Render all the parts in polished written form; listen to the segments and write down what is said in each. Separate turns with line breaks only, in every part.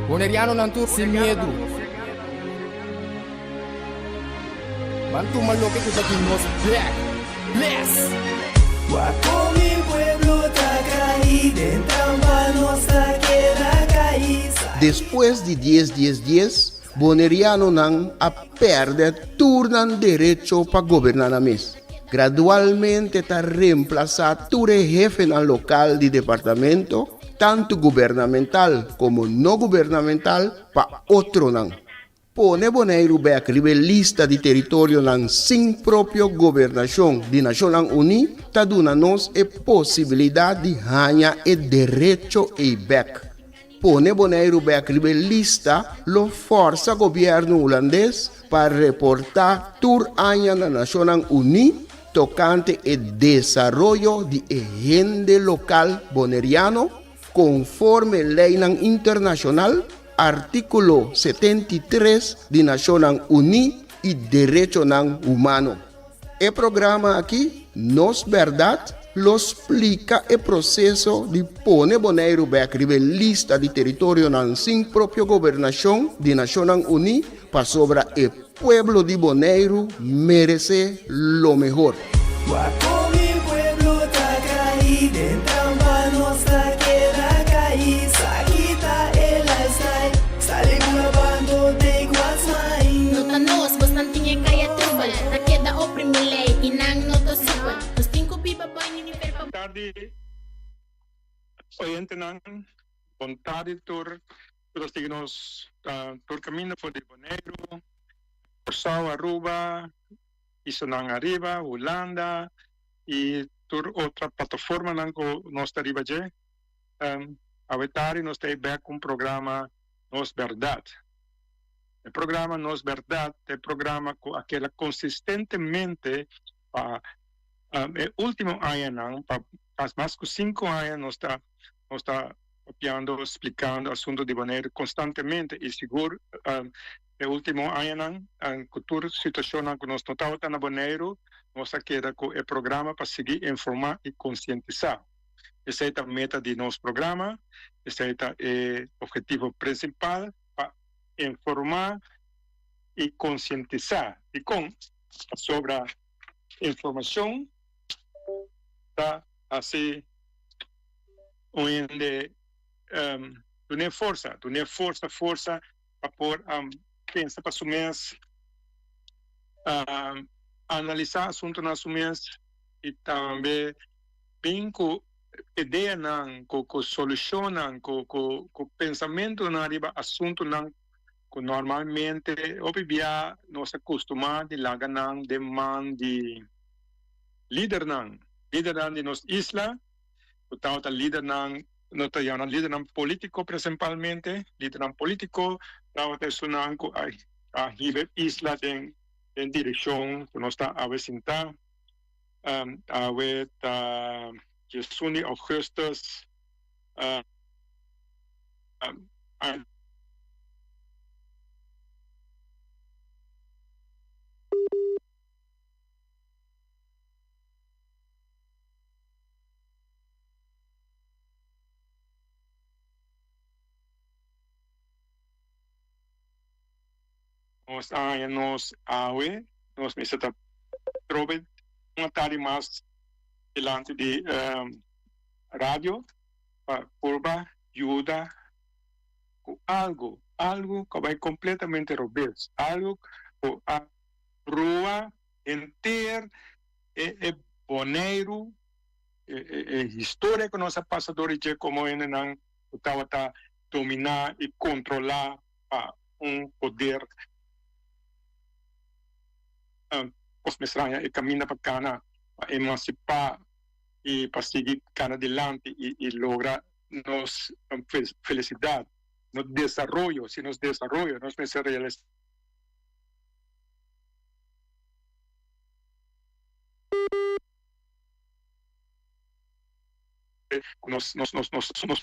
Bonerianonan tur sin miedu. Ban tuma loke ku ta di nos bek. Bless!
Wak kon mi pueblo ta kai den trampa nos ta keda kai.
Despues di dies dies dies, Bonerianonan a pèrdè tur nan derecho pa goberná nan mes. Gradualmente ta remplasá tur e hefenan lokal di departamento, tantu gubernamental komo no gubernamental, pa otronan. Pone Boneiru bèk riba e lista di teritorionan sin propio gobernashon di Nashonnan Uní ta duna nos e posibilidat di haña e derecho ei bèk. Pone Boneiru bèk riba e lista lo fòrsa gobièrnu hulandes pa reportá tur aña na Nashonnan Uní tokante e desaroyo di e hende lokal boneriano konforme leinan internashonal, artíkulo 73 di Nashonnan Uní i derechonan humano. E programa aki, Nos Bèrdat, lo splika e proseso di pone Boneiru bèk riba e lista di teritorionan sin propio gobernashon di Nashonnan Uní pasobra e pueblo di Boneiru meresé lo mehor.
Wak kon mi pueblo ta kai den trampa nos ta keda kai sa kita e lifestyle sali bula bando take what's mine.
No ta nos, bosnan tin e kaya trubel, ta keda oprimi lei i nan no ta supel. Nos tin ku biba bai nivel pa.
Tardi oyentenan, bon tardi tur ku ta sigui nos tur kaminda for di Boneiru, Kòrsou, Aruba, islanan ariba, Hulanda i tur otra plataformanan ku nos ta riba dje. Awe tardi nos ta e bek ku un programa Nos Bèrdat. E programa Nos Bèrdat ta e programa ku a keda konsistentemente pa e último añanan, pa mas ku sinku aña nos ta nos ta papiando, splikando asuntu di Boneiru konstantemente i sigur e último añanan ku tur situashonnan ku nos no tabata na Boneiru, nos a keda ku e programa pa sigui informá i konsientisá. Esei ta meta di nos programa, esei ta e obhetivo prinsipal pa informá i konsientisá. Dikon? Pasobra informashon ta hasi un hende dun'é forsa, dun'é forsa, forsa pa por pensa pa su mes, analisá asuntunan su mes i tambe bin ku ideanan, ku solushonnan, ku pensamentunan riba asuntunan ku normalmente hopi bia nos a kustumá di laga nan den man di lidernan, lidernan di nos isla ku tabata lidernan, no ta yama lidernan polítiko prinsipalmente, lidernan polítiko tabata esunnan ku a hiba e isla den direkshon ku nos ta awe sintá. Awe ta diesun di ougùstùs. Nos a haña nos awe, nos mester ta trobe un atardi mas dilanti di radio pa purba yuda ku algu, algu ku a bai kompletamente robes, algu ku a brua henter e Boneiru, e historia ku nos a pasa dor di dje komo hendenan ku tabata dominá i kontrolá pa un poder nos mester haña e kaminda pa kana pa emansipá i pa sigui kana dilanti i logra nos felisidat, nos desaroyo, si nos desaroyo nos mester realisá. Ku nos nos nos nos nos.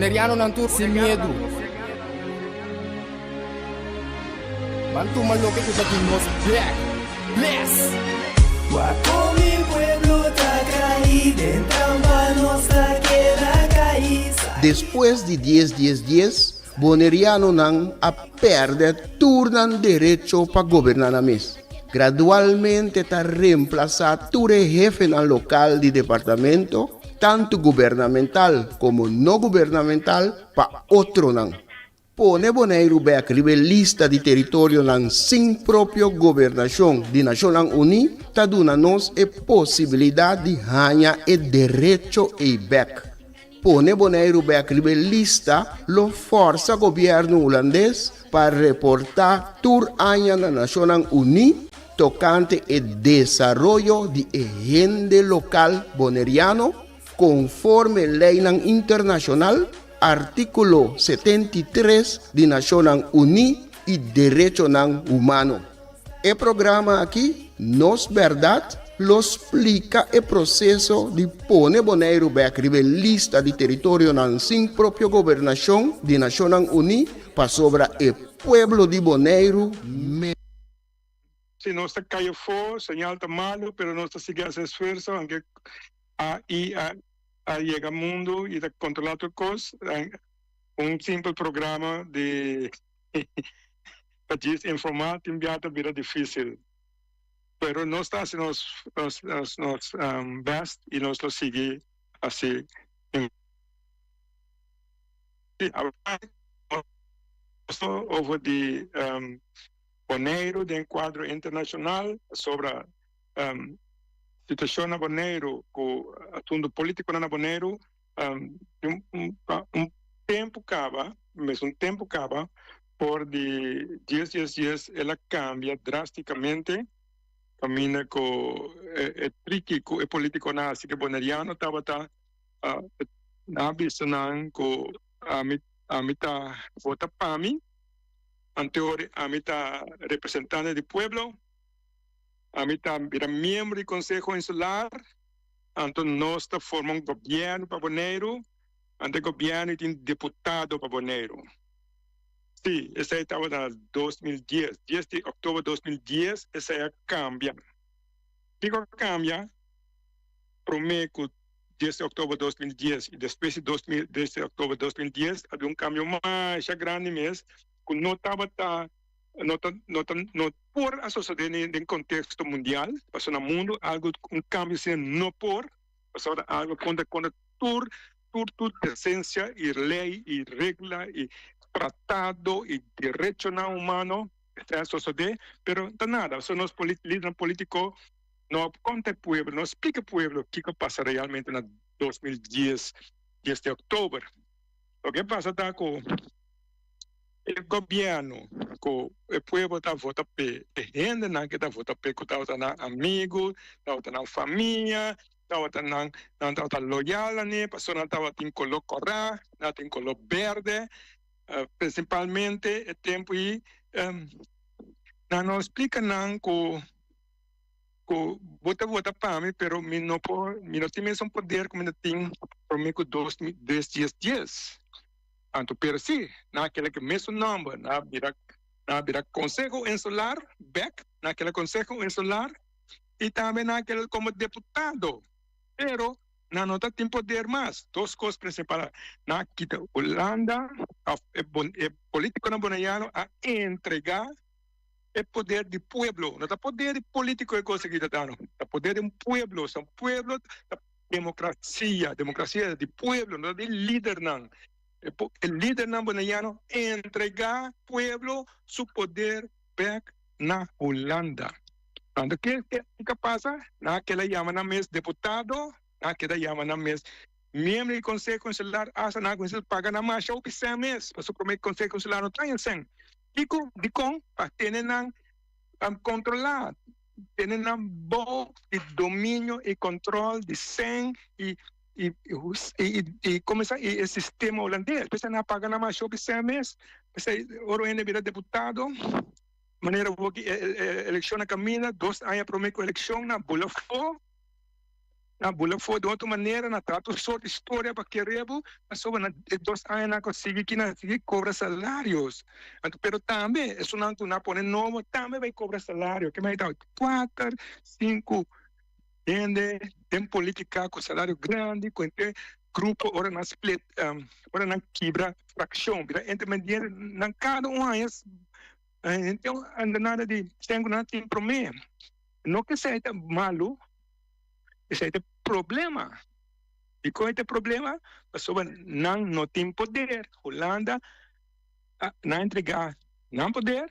Bonerianonan tur sin miedu. Ban tuma loke ku ta di nos bek. Bless!
Wak kon mi pueblo ta kai den trampa nos ta keda kai.
Despues di dies dies dies, Bonerianonan a pèrdè tur nan derecho pa goberná nan mes. Gradualmente ta remplasá tur e hefenan lokal di departamento, tantu gubernamental komo no gubernamental, pa otronan. Pone Boneiru bèk riba e lista di teritorionan sin propio gobernashon di Nashonnan Uní ta duna nos e posibilidat di haña e derecho ei bèk. Pone Boneiru bèk riba e lista lo fòrsa gobièrnu hulandes pa reportá tur aña na Nashonnan Uní tokante e desaroyo di e hende lokal boneriano konforme leinan internashonal, artíkulo 73 di Nashonnan Uní i derechonan humano. E programa aki, Nos Bèrdat, lo splika e proseso di pone Boneiru bèk riba e lista di teritorionan sin propio gobernashon di Nashonnan Uní pasobra e pueblo di Boneiru me.
Si nos ta kai afó, señal ta malu, pero nos ta sigui hasi esfuerso anke AI a yega mundu i ta kontrolá tur kos. Un simpel programa di pa djis informá tin bia ta bira difísil. Pero nos ta hasi nos nos nos best i nos lo sigui hasi. Over di Boneiru den kuadro internashonal sobra situashon na Boneiru ku asuntu politikonan na Boneiru. Un tempu kaba, mes un tempu kaba, for di dies dies dies el a kambia drástikamente kaminda ku e triki ku e politikonan a hasi ku e boneriano tabata nan a bisa nan ku ami ami ta vota pa mi anteori ami ta representante di pueblo ami ta bira miembro di konseho insular. Anto nos ta forma un gobièrnu pa Boneiru, anto e gobièrnu i tin deputado pa Boneiru. Sí, esei tabata na 2010, dies di òktober 2010 esei a kambia. Kiko a kambia promé ku dies di òktober 2010 i despues di dos mil dies di òktober 2010 a bin un kambio masha grandi mes ku no tabata no ta no ta no por a sosode ni den contexto mundial, pasobra na mundo algo un cambio asina no por, pasobra algo contra contra tur tur tur decencia y ley y regla y tratado y derechonan humano esei a sosode, pero ta nada, pasobra nos lidernan politico no a conta e pueblo, no a splica e pueblo kico a pasa realmente na 2010, dies di october. Loke a pasa ta cu. E gobièrnu ku e pueblo ta vota p'e, e hendenan ku ta vota p'e ku tabata nan amigu, tabata nan famia, tabata nan, nan tabata loyal na ne pasobra nan tabatin koló kòrá, nan tabatin koló bèrdè, prinsipalmente e tempu ei nan no splika nan ku ku bo ta vota pa mi pero mi no por, mi no tin mesun poder ku mi ta tin promé ku dos mil dies dies dies. Anto pero si nan a keda ku e mesun nòmber, nan a bira nan a bira Konseho Insular bèk, nan a keda Konseho Insular i tambe nan a keda komo deputado, pero nan no ta tin poder mas. Dos kos prinsipal, nan a kita Hulanda òf e e politikonan boneiano a entregá e poder di pueblo, no ta poder di politiko e kos aki ta dano, ta poder di un pueblo, si un pueblo ta. Demokrasia, demokrasia ta di pueblo, no ta di lidernan. E lidernan boneiano entregá pueblo su poder bèk na Hulanda. Anto ke a pasa? Nan a keda yama nan mes deputado, nan a keda yama nan mes miembro di Konseho Insular, asta nan a kuminsá paga nan masha hopi sèn mes, pasobra promé Konseho Insular no traña sèn. Kiko? Dikon? Pa tene nan kontrolá. Tene nan bou di dominio i control di sen i i i comesa i e sistema holandes. P'esei nan a paga nan mas hopi sen mes. P'esei ora hende bira deputado, manera bo ki e eleccion a caminda, dos aña prome cu eleccion nan bula afo. Nan bula for di otro manera, nan traha tur sort di storia pa kere bo, pasobra nan e dos añanan ku a sigui ki nan a sigui kobra salarios. Anto pero tambe esunnan ku nan a pone nobo tambe bai kobra salario. Ke mei ta kuater, sinku hende den politica ku salario grandi ku henter grupo ora nan split, ora nan kibra frakshon bira intermediario nan kada un haña nada di sèn ku nan tin promé. No ke esei ta malu. Esei ta e problema. Dikon e ta e problema? Pasobra nan no tin poder. Hulanda a nan a entregá nan poder,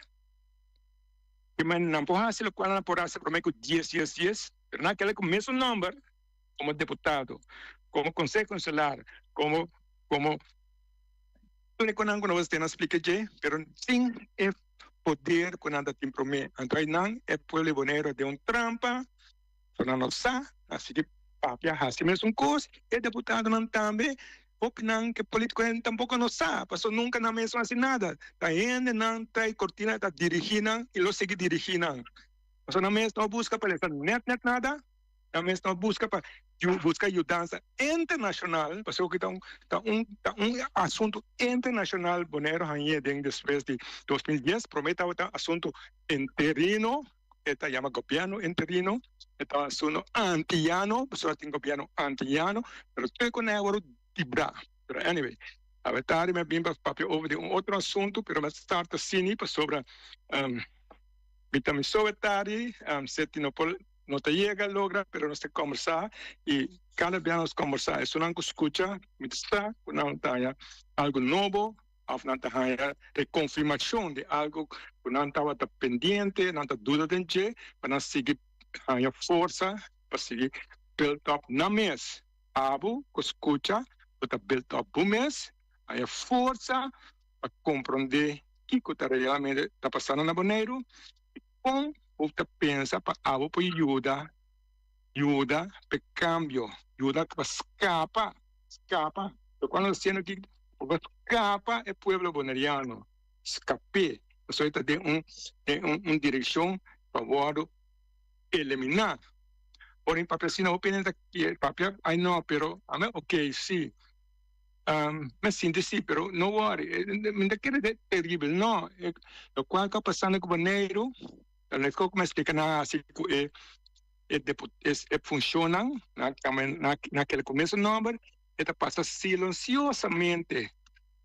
ke men nan por hasi lokual nan por hasi promé ku dies dies dies, pero nan a keda ku mesun nòmber komo deputado, komo konseho insular, komo komo tur e konan ku nos a splika dje, pero sin e poder ku nan ta tin promé. Anto einan e pueblo di Boneiru a den un trampa. So nan no sa, nan sigui papia hasi mesun kos, e deputadonan tambe, hopinan ke politikonan tampoko no sa, paso nunka nan mes no hasi nada, ta hendenan trae kortina ta dirigi nan i lo sigui dirigi nan, paso nan mes no buska pa lesa net net nada, nan mes no buska pa buska yudansa internashonal, paso ku ta un ta un ta un asuntu internashonal Boneiru hañ'é den despues di 2010, prome tabata asuntu interino. E ta yama gobierno interino, e ta asuno antiyano, pasobra tin gobierno antiyano, pero tur cu nan a worde kibra. Pero anyway, awe tardi mi a bin pa papia over di un otro asunto, pero mi a start asini pasobra mi ta mi so e tardi, Seti no por, no ta yega logra, pero nos ta combersa y cada bia nos combersa esunnan cu scucha mi ta sa cu nan ta haya algo nobo. Of nan ta haña rekonfirmashon di algu ku nan tabata pendiente, nan ta duda den dje, pa nan sigui haña forsa pa sigui build up nan mes. Abo ku skucha bo ta build up bo mes, haña forsa pa komprondé kiko ta realmente ta pasando na Boneiru i kon bo ta pensa pa abo por yuda, yuda pa e kambio, yuda pa skapa. Skapa, lokual nos ta hasiendo aki, bo skapa e pueblo boneriano, skap'é, pasobra e ta den un den un un direkshon pa wòrdu eliminá. Ora mi papia asina hopi hende ta kier papia, ai no, pero ami ok si, mi a sinti si, pero no wòri, mi ta kere ta teribel, no, lokual ku a pasando ku Boneiru, ta meskos ku mi a splika nan hasi ku e. E e funcionnan na na kel cu mesun nomber e ta pasa silenciosamente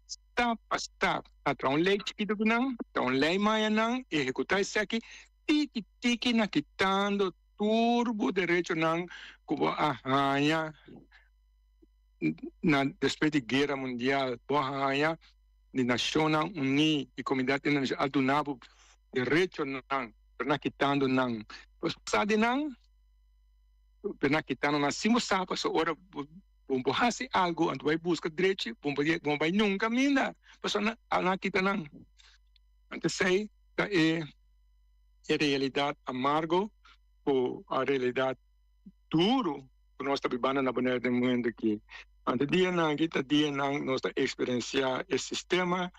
stap pa stap a traha un ley chikito cu nan traha un ley maya nan ehecuta esaki tiki tiki na kitando tur bo derechonan cu bo a haya na despues di guera mundial bo a haya di Nacionnan Uni y Comunidad Internacional a duna bo derechonan. Pero nan kitando nan. Bo sa di nan, pero nan kitando nan sin bo sa pasobra ora bo bo hasi algu anto bo bai buska drechi bo no bai nunka minda pasobra nan a kita nan. Anto esei ta e e realidat amargo ku a realidat duru ku nos ta bibando na Bonaire den momento aki. Anto dianan aki ta dianan nos ta eksperensiá e sistema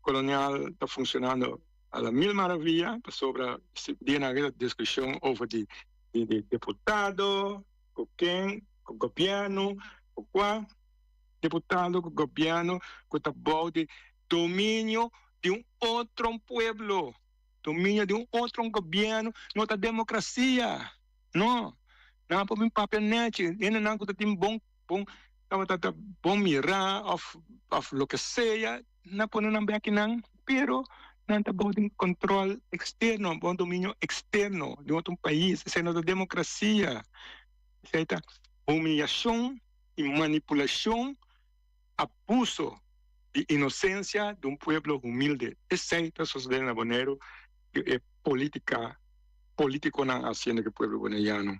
kolonial ta funshonando A la mil maravilla pasobra si dia nan ta discusion over di di deputado cu ken cu gobierno cu cua deputado cu gobierno cu ta bou di dominio di un otro pueblo dominio di un otro gobierno no ta democracia no nan por bin papia nechi hendenan cu ta tin bon bon tabata bon mira of of loke sea. Na pone nan bek nan, pero nan ta bou di control externo, bou dominio externo di otro pais. Esei no ta democracia. Esei ta humillacion y manipulacion, abuso di inocencia di un pueblo humilde. Esei ta sucede na Boneiru cu e politica, politiconan haciendo cu e pueblo boneiano.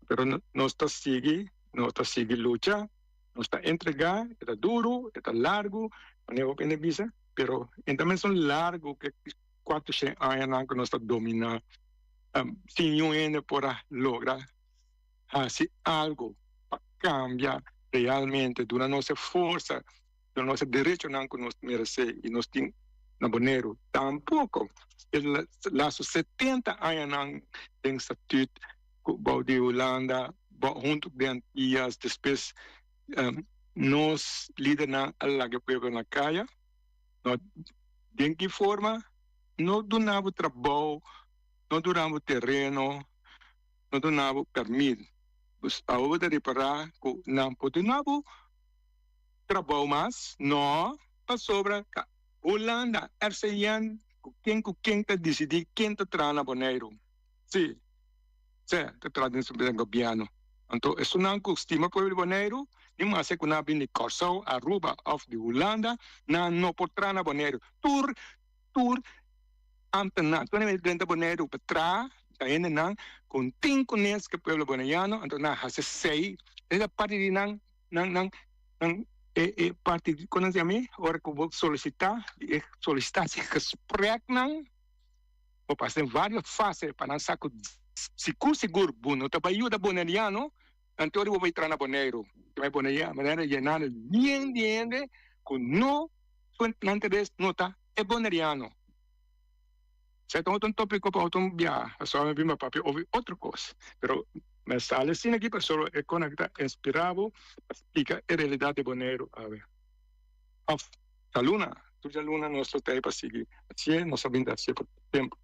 Pero nos ta sigui, nos ta sigui lucha. Nos ta entregá, e ta duru, e ta largu, manera hopi hende bisa, pero e ta mesun largu ku e kuatroshen añanan ku nos ta dominá sin niun hende por a logra hasi algu pa kambia realmente, duna nos e forsa, duna nos e derechonan ku nos meresé i nos tin na Boneiru. Tampoko e lastu 70 añanan den statüt ku bou di Hulanda. huntu den Antias despues nos lidernan a laga e pueblo na kaya. No, den ki forma? No duna bo trabou, no duna bo tereno, no duna bo permit. Pues awo bo ta ripará ku nan por duna bo trabou mas? No, pasobra ta Hulanda, RCN, ku ken ku ken ta disidí ken ta traha na Boneiru. Sí, sè, ta traha den su gobièrnu. Anto esunnan ku stima pueblo di Boneiru, ni mas ku nan a bini di Kòrsou, Aruba òf di Hulanda, nan no por traha na Boneiru. Tur, tur ámtenar, tur hende drenta Boneiru pa traha, ta hendenan ku tin kunes ku e pueblo boneiano, anto nan a hasi esei. Esei ta parti di nan, nan, nan, nan e, e parti, kon nan ta yama e? Ora ku bo solisitá, e solisitatiegesprekken. Bo pasa den varios fase pa nan sa ku sigur sigur bo no ta bai yuda boneriano, anto ora bo bai tra na Boneiru. Ta bai Boneiru manera yenando bien di hende ku no su nan interes no ta e boneriano. Esei ta otro topiko pa otro biaha, pasobra mi bin pa papia over otro kos. Pero mi sali asina aki pasobra e kon aki ta inspira bo pa splika e realidat di Boneiru awe. Of djaluna, tur djaluna nos lo ta ei pa sigui hacié, nos a bin ta hacié pa tempu.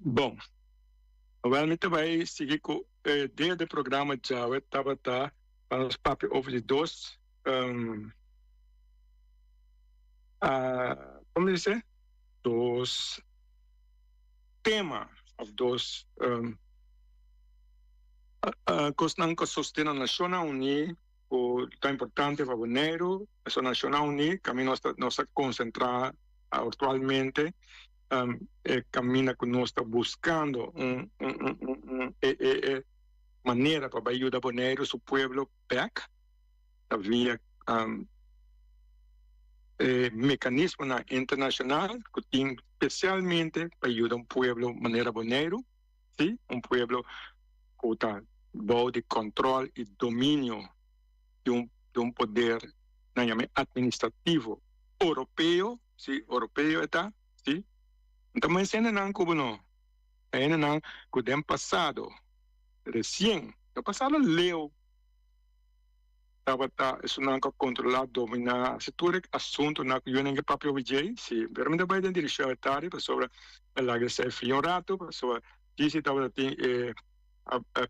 Bon, awel mi ta bai sigui ku e idea di programa djawe tabata pa nos papia over di dos, komo dice, dos tema of dos kosnan ku sostene Nashonnan Uní. Ku ta importante pa Boneiru, pasobra Nashonnan Uní kaminda nos ta nos ta konsentrá aktualmente e kaminda ku nos ta buskando un un un un e e e manera pa bai yuda Boneiru su pueblo bèk ta via e mekanismonan internashonal ku tin spesialmente pa yuda un pueblo manera Boneiru. Sí, un pueblo ku ta bou di kòntròl i dominio di un di un poder nan yama atministrativo oropeo, sí, oropeo e ta, sí. N ta mensena nan ku bo no, ta hendenan ku den pasado resien, no pasado leu, tabata esunnan ku a kontrolá, dominá, hasi tur e asuntunan ku yunan ke papia hopi djei. Si, pero mi ta bai den direkshon e tardi pasobra mi a laga esei fria un ratu pasobra disi tabata tin e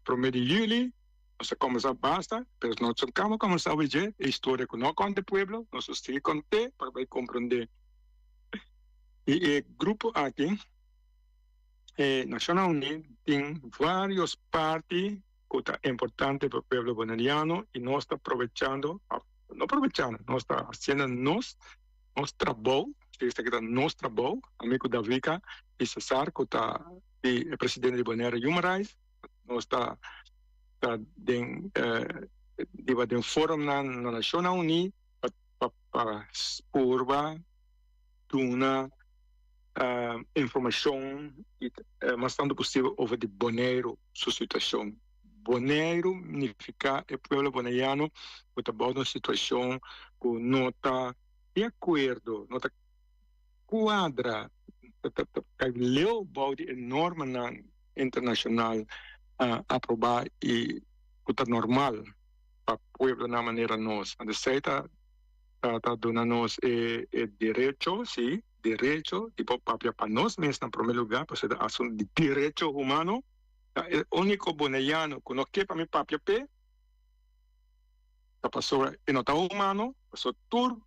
promé di yüli nos a komensá basta, pero nos no kaba komensá hopi dje e historia ku no a konta e pueblo, nos a sigui kont'é pa bai komprondé. I e grupo aki, e Nashonnan Uní, tin vários parti. ku ta importante pa pueblo boneriano i nos ta probechando, no probechando, nos ta hasiendo nos nos trabou, esaki ta nos trabou, ami ku Davika i Cesar ku ta di e presidente di Bonaire Human Rights, nos ta ta den riba den forumnan na Nashonnan Uní pa pa pa purba duna informashon i mas tantu posibel over di Boneiru su situashon. Boneiru nifiká e pueblo boneiano ku ta bou di un situashon ku no ta di akuerdo, no ta kuadra, ta kai leu bou di e normanan internashonal aprobá i ku ta normal pa pueblonan manera nos. Anto esei ta ta duna nos e derecho, sí. Derecho di por papia pa nos mes na prome lugar, pasobra ta asunto di derecho humano. Ta e unico boneiano cu no ke pa mi papia p'e, ta pasobra e no ta humano, pasobra tur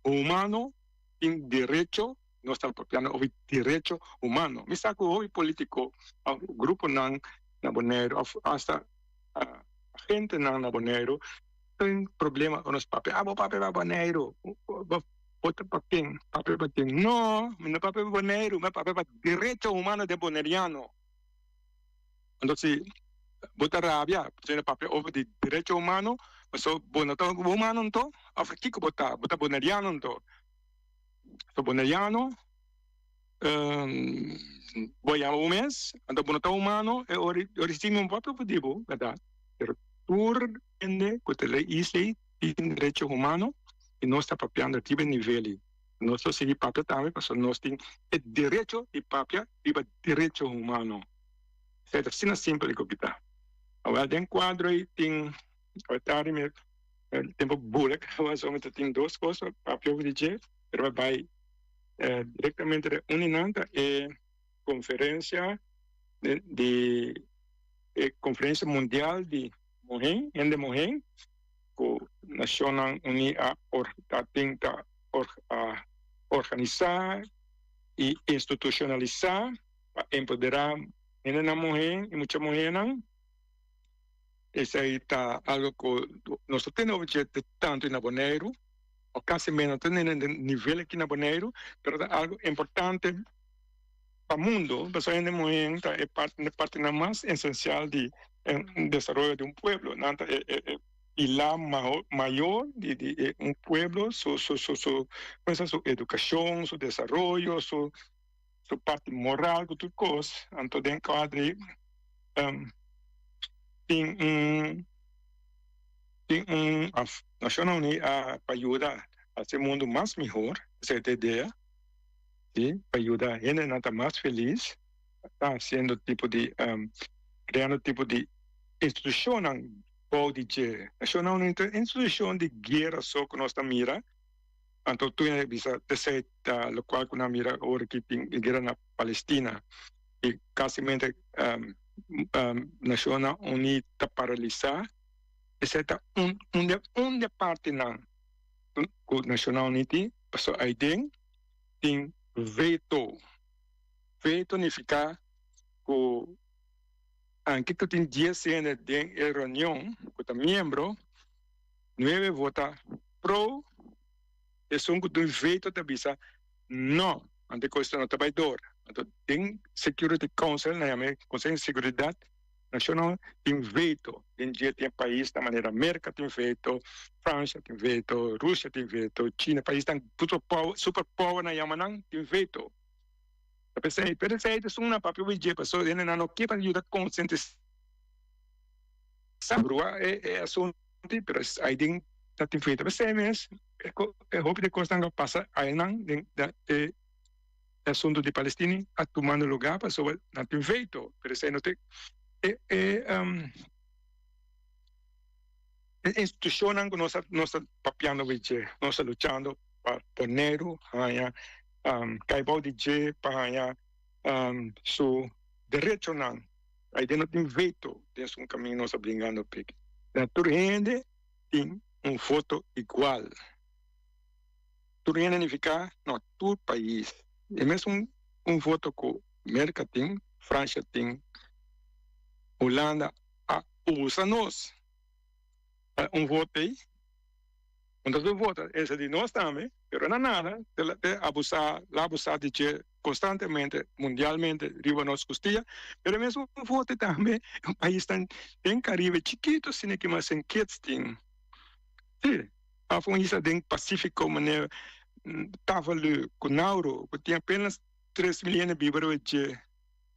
humano tin derecho, nos ta papiando over derecho humano. Mi sa cu hopi politico of gruponan na Boneiru of hasta agentenan na Boneiru tin problema cu nos papia, ah bo papia pa Boneiru. Bo ta pa ken? Papia pa ken? No, mi no papia pa Boneiru, mi a papia pa derecho humano den boneriano. Anto si bo ta rabia pasobra mi a papia over di derecho humano, pasobra bo no ta humano anto? Of kiko bo ta? Bo ta boneriano anto? So boneriano, bo a yama bo mes, anto bo no ta humano, e ora si mi no papia over di bo, bèrdat? Pero tur hende ku ta lei isla ei tin derecho humano y nos ta papiando riba e nivel ei. Nos lo sigui papia tambe pasobra nos tin e derecho di papia riba derecho humano. Esei ta asina simpel di kita. Awel den kuadro ei tin awetari mi tempo bula kaba so mi ta tin dos kos pa papia over di dje pero mi bai direktamente den un di nan ta e konferensia di e konferensia mundial di muhé hende muhé ku Nashonnan Uní a ta tin ta organisá i institushonalisá pa empoderá hendenan muhé i mucha muhénan. Esei ta algo ku nos ta tene over dje tantu na Boneiru, o kasi menos ta tene den nivel aki na Boneiru, pero ta algo importante pa mundo, pasobra hende muhé ta e partinan mas esensial di desaroyo di un pueblo. Nan ta e pilar mayor di un pueblo, su su edukashon, su desaroyo, su su parti moral ku tur kos. Anto den kuadro ei tin un tin un Nashonnan Uní a pa yuda hasi e mundu mas mihor, esei ta e idea, si, pa yuda hendenan ta mas felis, ta hasiendo tipo di kreando tipo di institushonnan bou di dje. Nashonnan Uní ta institushon di guera so ku nos ta mira. Anto tur hende a bisa esei ta lokual ku nan mira ora ki tin e guera na Palestina i kasimente Nashonnan Uní ta paralisá. Esei ta un un di e partinan ku Nashonnan Uní tin pasobra aiden tin veto. Veto nifiká ku anke ku tin dies hende den e reunion ku ta miembro, Nuebe vota pro, esun ku dun veto ta bisa no, anto e kos no ta bai dor. Anto den Security Council, nan yama e Conseho di Seguridat Nashonal, tin veto. Den dje tin e paisnan manera Merka tin veto, Fransha tin veto, Rusia tin veto, China, paisnan super power nan yama nan, tin veto. Ta p'esei, pero esei ta esun nan papia wi dje pasobra hendenan no ke pa yuda konsientisá e asuntu. Pero ai den ta tin feito. P'esei mes e hopi di kosnan ku a pasa ainan den e asuntu di Palestina a tumando lugá pasobra nan tin feito. Pero esei no ta e e institushonnan ku nos nos ta papiando ku dje, nos ta luchando pa Boneiru haña kai bou di dje pa haña su derechonan. Aide no tin veto den su caminda nos a bringando p'e. Na tur hende tin un voto igual. Tur hende nifica no tur pais. E mesun un voto cu Merca tin, Francia tin, Hulanda a usa nos pa un voto ey. Un ta su voto, esa di nos tambe, pero na nada, te abusa, la abusa di dje. Constantemente mundialmente riba nos custilla, pero e mesun vote tambe un paisnan den Caribe chikito asina ki mas Saint Kitts tin. Si, of un isla den Pacifico manera Tuvalu cu Nauru cu tin apenas tres mil hende biba riba dje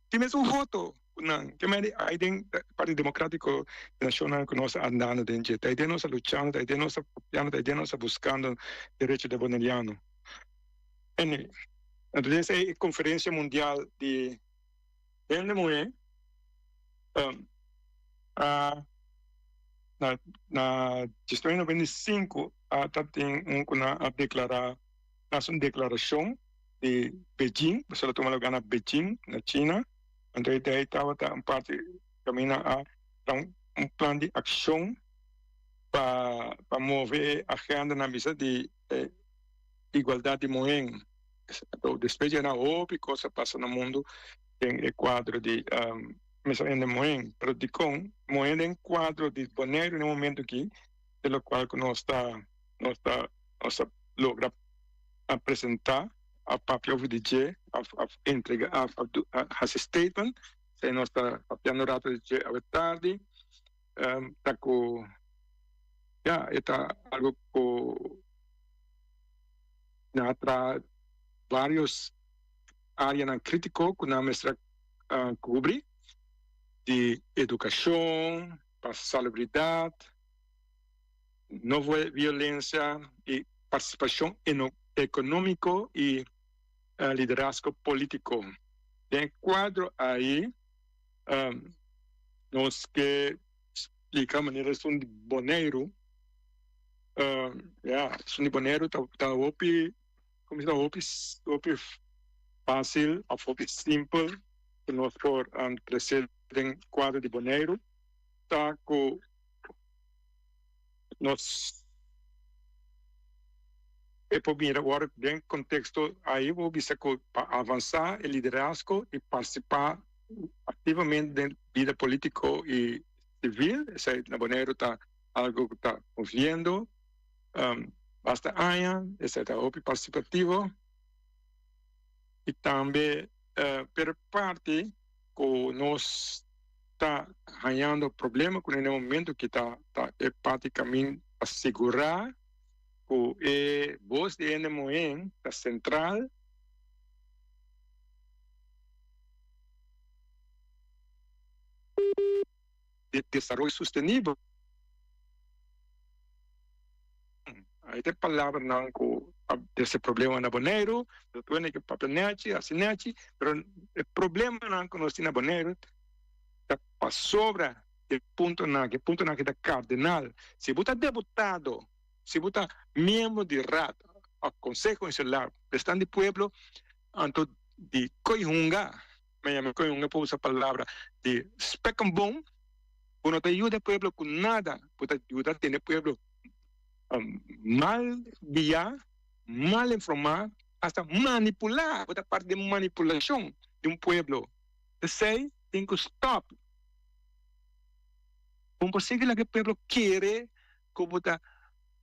tin mesun voto cu nan. Ke manera ay den parti democratico di nacionnan cu nos a andando den dje, ta ay den nos a luchando, ta ay den nos a papiando, ta ay den nos a buscando derecho de boneriano. Anyway, entonces e conferencia mundial di hende muhé a na na 1995 a ta tin un ku nan a deklará hasi un deklarashon di Beijing, pasobra a tuma lugá na Beijing na China, anto e dei tabata un parti kaminda a traha un plan di akshon pa pa move e agenda nan bisa di e igualdad di muhen. Anto despues dje nan hopi cos a pasa na mundo den e cuadro di mester hende muhen. Pero dicon muhen den cuadro di Boneiru na e momento aki de locual cu nos ta nos ta nos a logra a presenta a papia over di dje of of entrega of a haci statement esei nos ta papiando un rato di dje awe tardi ta cu ya e ta algo cu Nan a traha varios areanan critico cu nan mester a cubri, di educacion pa salubridad, no violencia y participacion economico y liderazgo politico. Den e cuadro ayi. Nos ke splika manera esun di Boneiru, ya, esun di Boneiru ta ta hopi, komo si ta hopi hopi fásil òf hopi simpel ku nos por trese den kuadro di Boneiru ta ku nos e por mira awor den konteksto ahi bo bisa ku pa avansá e liderazgo i partisipá aktivamente den bida polítiko i sivil, esei na Boneiru ta algu ku ta moviendo basta aña, esei ta hopi partisipativo i tambe pero parti ku nos ta hañando problema ku na e momento ki ta ta e parti kamin pa sigurá ku e bos di hende muhé ta sentral. Di desaroyo sustenibel. Ai ta e palabranan ku a trese problema na Boneiru, nos ta ke papia nechi, hasi nechi, pero e problemanan ku nos tin na Boneiru ta pasobra e puntonan aki, e puntonan aki ta kardinal. Si bo ta deputado, si bo ta miembro di Raad òf Konseho Insular, representant di pueblo, anto di koi hunga, mi a yama koi hunga pa usa palabra di spek en bon, bo no ta yuda e pueblo ku nada, bo ta yuda tene e pueblo mal guiá, mal informá, hasta manipulá, bo ta parti den manipulashon di un pueblo. Esei tin ku stòp. Bo no por sigui laga e pueblo kere ku bo ta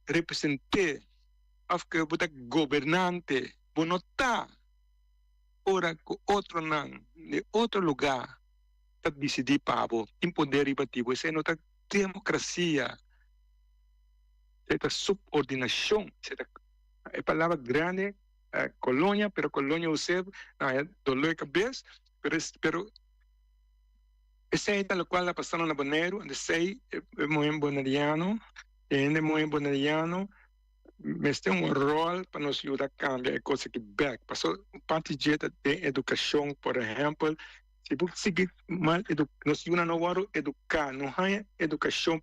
represent'é òf ku bo ta gobernante. Bo no ta ora ku otronan di otro lugá ta disidí pa bo, tin poder riba ti bo. Esei no ta demokrasia. Esei ta subordinashon. Esei ta e palabra grandi kolonia, pero kolonia us'é na e doló e kabes, pero pero esei ta lokual a pasando na Boneiru, anto esei e muhé boneriano, e hende muhé boneriano mester un ròl pa nos yuda kambia e kos aki bèk, pasobra un parti dje ta den edukashon, por ehèmpel, si bo sigui mal edu nos yunan no wòrdu eduká, no haña edukashon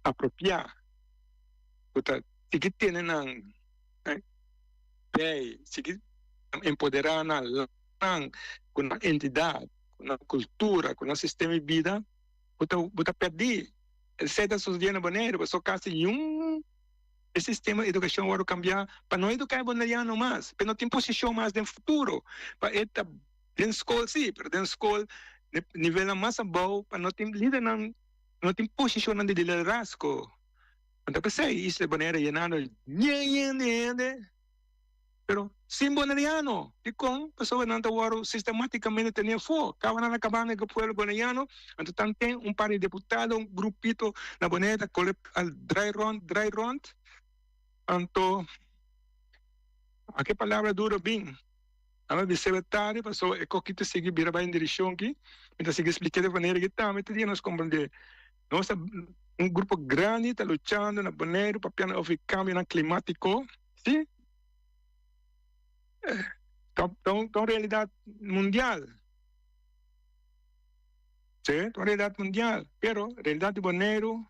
apropiá ku ta sigui tene nan bij, sigui empoderá nan nan ku nan entidat, ku nan kultura, ku nan sistema di bida, bo ta bo ta pèrdí. Esei ta sucediendo na Boneiru, pasobra kasi niun e sistema di edukashon a wòrdu kambiá pa no eduká e boneriano mas, pa e no tin posishon mas den futuro, pa e ta den skol sí, pero den skol nivelnan mas abou pa no tin lidernan, no tin posishonnan di liderazgo. Anto p'esei Isla Bonaire yenando yen yen di hende, pero sin boneriano. Dikon? Pasobra nan ta wòrdu sistematikamente tene afó. Kaba nan a kabando ku e pueblo boneriano, anto tanten un par di deputado, un grupito na Bonaire ta kore al drai rònt, drai rònt. Anto aki e palabra duro bin. Nan a bis'é tardi pasobra e koki ta sigui bira bai den direkshon aki. Mi ta sigui splik'é di manera ki tambe te dia nos komprendé. Nos ta un grupo grandi ta luchando na Boneiru papiando over e kambionan klimátiko. Sí, ta un realidat mundial. Sí, ta un realidat mundial. Pero realidat di Boneiru,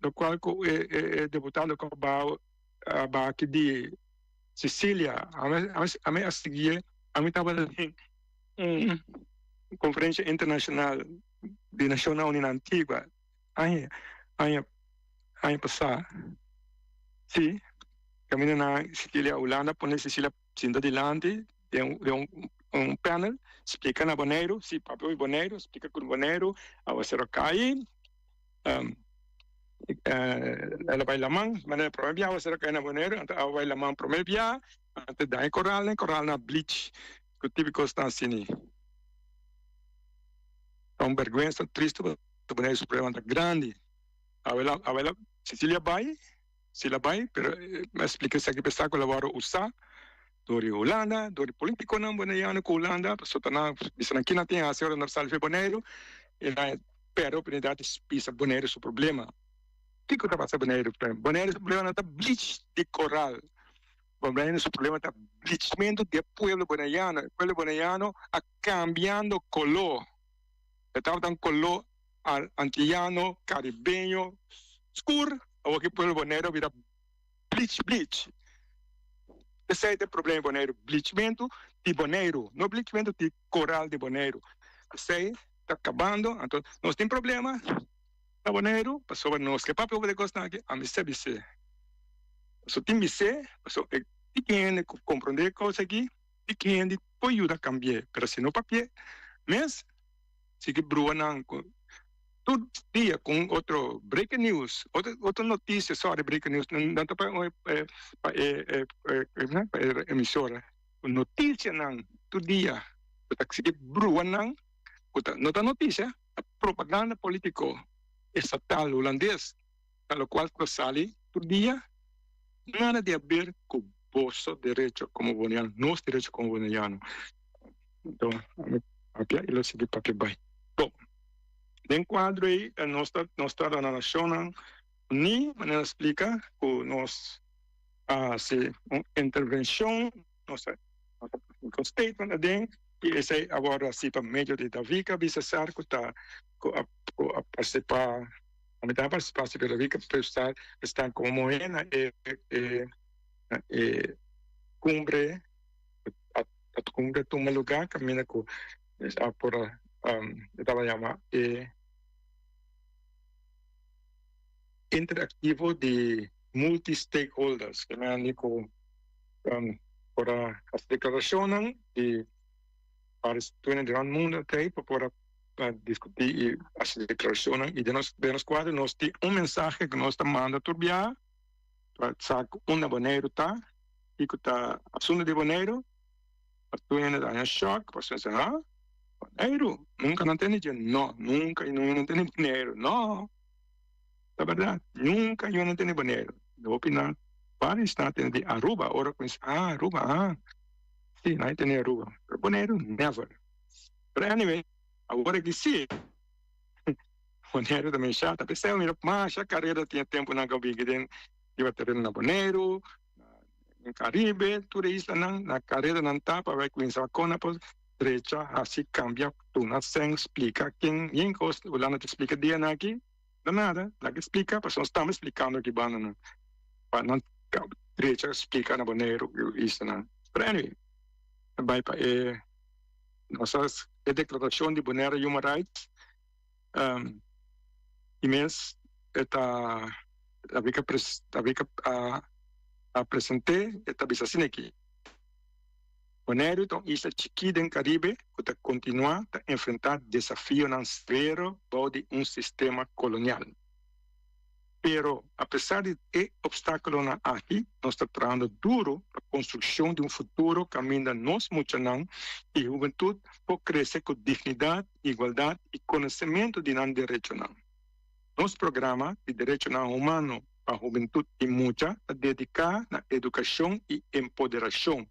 lokual ku e deputado ku a baha aki di Sicilia, ami a siguié, ami tabata den un konferensia internashonal di Nashonnan Uní na Antigua aña aña aña pasá, sí, kaminda nan Sicilia Hulanda pone Sicilia sinta dilanti den un un panel splika na Boneiru, sí, papia di Boneiru, splika ku Boneiru awaseru a kai. El a bai laman, manera prome bia awaseru a kai na Boneiru, anto a bai laman prome bia, anto daña e koralnan, e koralnan a bleach, ku tipo kosnan asina. Ta un berguensa tristu pasobra Boneiru su problema ta grandi. Awela awela Cecilia bai, Cecilia bai, pero mi a splika esaki p'esaki ku el a wòrdu usá dor di Hulanda, dor di politikonan boneriano ku Hulanda, pasobra ta nan bisa nan kina tin hasi ora nan sali for Boneiru, i nan pèrdè oportunidat di bisa Boneiru su problema. Kiko ta pasa Boneiru? Boneiru su problema no ta bleach di koral. Boneiru su problema ta blichmentu di e pueblo boneiano. E pueblo boneiano a cambiando color. E tabata un color antillano, caribeño, scur. Awor ki pueblo Boneiru a bira bleach bleach. Esei ta e problema di Boneiru, blichmentu di Boneiru, no blichmentu di coral di Boneiru. Esei ta cabando, anto nos tin problema na Boneiru pasobra nos ke papia over di e kosnan aki, ami sa bis'é. Pasobra tin bis'é, pasobra e tin hende ku komprondé e kos aki, tin hende por yuda kambi'é, pero si no papi'é mes, sigui brua nan ku tur dia ku un otro breaking news, otro otro noticia, sorry breaking news, nan ta pa pa e pa e emisora, noticianan tur dia ku ta sigui brua nan ku ta no ta noticia, ta propaganda politico estatal hulandes, ta locual ku ta sali tur dia, nada di haber ku boso derecho como boneiano, nos derecho como boneiano. Enton ami papia y lo sigui papia bay. Bon, den cuadro ey nos ta nos ta na Nacionnan Uní manera a splica cu nos a haci un intervencion, nos a nos a publica un statement aden y esey a wordo haci pa medio di Davika Bisesar cu ta cu a cu a participa, ami ta participa si pero Davika esta como muhe na e e na e cumbre. A cumbre tuma lugar caminda cu a por a e tabata yama e interactivo di multi stakeholders ke men di cu por a haci declaracionnan di varios tunen di rond mundo ta pa por a discuti y haci declaracionnan y den nos den nos cuadro nos tin un mensahe cu nos ta manda tur biaha pa sa cu unda Boneiru ta. Kiko ta asuntu di Boneiru? Pa tur hende ta haña shòk, pasobra nan sa, ha? Boneiru? Nunka nan tende dje? No, nunka yo no tende Boneiru. No! Ta bèrdat, nunka yo no tende Boneiru. Hopi nan vários nan a tende di Aruba, ora ku mi sa, ah, Aruba, ah, si, nan a tende Aruba. Pero Boneiru, never. Pero anyway, awor aki si, Boneiru ta mensha, ta p'esei mi mira masha karera tin e tempunan ku a bini den riba tereno na Boneiru, na Caribe, tur e islanan, na careda nan ta pa bai cuminsa con por drecha, haci, cambia, tuna sen, splica ken yen cos Hulanda ta splica dianan aki, no nada, laga splica pasobra nos tambe splicando aki banda nan pa nan drecha splica na Boneiru y islanan. Pero anyway, ta bai pa e nos e declaracion di Bonaire Human Rights y mes e ta. David a David a a present'é, e ta bisa asina aki, Boneiru ta un isla chikí den Karibe ku ta kontinuá ta enfrentá desafionan severo bou di un sistema kolonial. Pero, apesar di e opstákulonan aki, nos ta trahando duru pa konstrukshon di un futuro kaminda nos muchanan i hubentut por krese ku dignidat, igualdat i konosementu di nan derechonan. Nos programa di derechonan humano pa hubentut i mucha ta dediká na edukashon i empoderashon.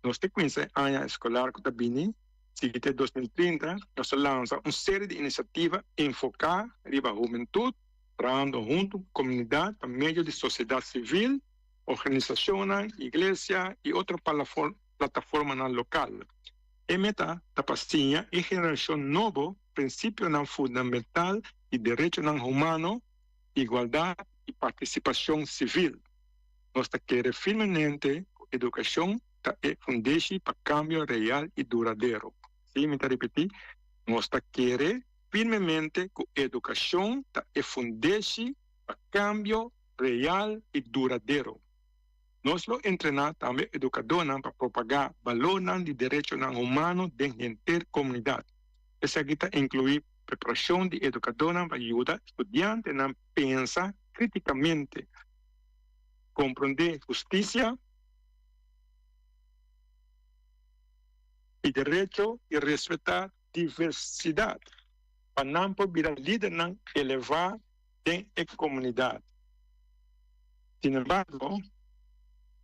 Nos te kuminsá e aña eskolar ku ta bini, sigui te 2030, nos ta lansa un seri di inisiativa enfoká riba hubentut, trahando huntu ku komunidat pa medio di sosiedat sivil, organisashonnan, iglesia i otro plataformanan lokal. E meta ta pa siña e generashon nobo prinsipionan fundamental di derechonan humano, igualdat i partisipashon sivil. Nos ta kere firmemente ku edukashon ta e fundeshi pa kambio real i duradero. Sí, mi ta ripití, nos ta kere firmemente ku edukashon ta e fundeshi pa kambio real i duradero. Nos lo entrená tambe edukadónan pa propagá balornan di derechonan humano den henter komunidat. Esaki ta inkluí preparashon di edukadónan pa yuda studiantenan pensa krítikamente, komprondé hustisia i derecho i respetá diversidat pa nan por bira lidernan elevá den e komunidat. Sin embargo,